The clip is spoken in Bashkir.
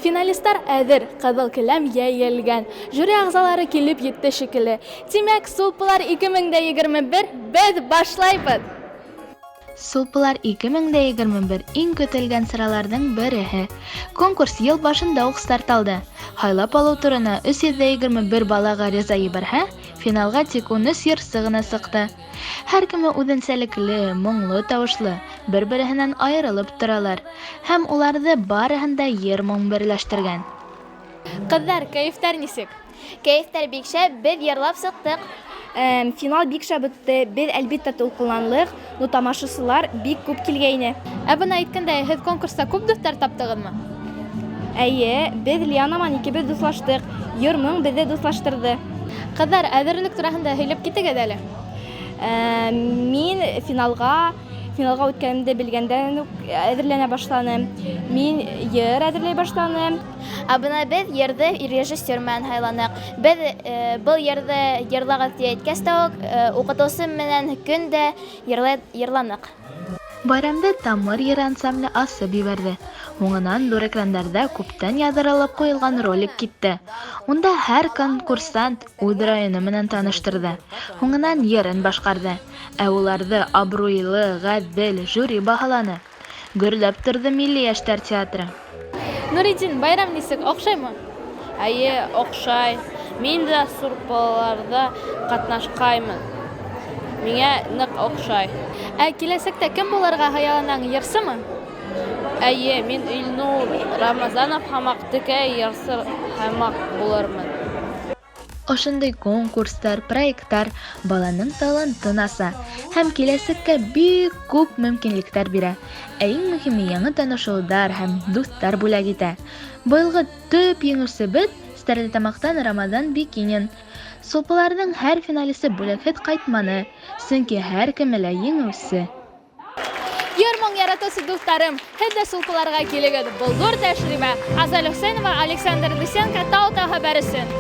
Финалистлар әҙер, ҡыҙыл келәм йәйелгән. Жюри ағзалары килеп етте шикелле. Тимәк, Сулпылар 2021, беҙ башлайбыҙ! Сулпылар 2021 иң көтөлгән сараларҙың береһе. Конкурс йыл башында уҡ старт алды. Һайлап алыу турына 321 бала ғариза ебәрһә, финалға тик 13 йырсы ғына сыҡты. Һәр кеме үҙенсәлекле, моңло тауышлы, бер-береһенән айырылып торалар. Һәм уларҙы барыһын да йыр-моң берләштергән. Ҡыҙҙар, кәйефтәр нисек? Кәйефтәр бик шәп, беҙ йырлап сыҡтыҡ. Финал бик шәп үтте. Беҙ, әлбиттә, тулҡынландыҡ, но тамашасылар бик күп килгәйне. Ә бына әйткәндәй, һеҙ конкурста күп дуҫтар таптығыҙмы? Әйе, беҙ Лиана менән икебеҙ дуҫлаштыҡ. Йыр-моң беҙҙе дуҫлаштырҙы. Ҡыҙҙар, әҙерлек тураһында һөйләп китегеҙ әле. Мин финалға үткәнемде белгәндән үк әҙерләнә башланым. Мин йыр әҙерләй башланым. Ә бына беҙ йырҙы режиссер менән һайланыҡ. Беҙ был йырҙы йырлағыҙ тип әйткәс тә үк, уҡытыусы менән көн дә йырланыҡ. Байрамды Тамыр йыр ансамбле асып ебәрҙе. Һуңынан ҙур экрандарҙа күптән яҙырылып ҡуйылған ролик китте. Унда һәр конкурсант үҙ районы менән таныштырҙы. Һуңынан йырын башҡарҙы. Ә уларҙы абруйлы, ғәҙел жюри баһаланы. Гөрләп торҙо Милли йәштәр театры. Нуридин, байрам нисек, оҡшаймы? Әйе, оҡшай. Мин дә Сулпыларҙа ҡатнашҡаймын. Миңә ныҡ оҡшай. Ә киләсәктә кем булырға хыялланаң, йырсымы? Әйе, мин Илнур Рамазанов һымаҡ текә йырсы һымаҡ булырмын. Ошондай конкурстар, проекттар баланың талантын аса һәм киләсәккә бик күп мөмкинлектәр бирә. Ә иң мөһиме яңы танышыуҙар һәм дуҫтар бүләк итә. Быйылғы төп еңеүсебеҙ Стәрлетамаҡтан Рамаҙан Бикинин. Сулпыларҙың һәр финалисы бүләкһеҙ ҡайтманы, сөнки һәр кеме лә еңеүсе. Йыр-моң яратыусы дуҫтарым, һеҙ ҙә Сулпыларға килегеҙ. Был ҙур тәжрибә. Азаль Хөсәйнова, Александр Лысенко, Тау-Тау хәбәр өсөн.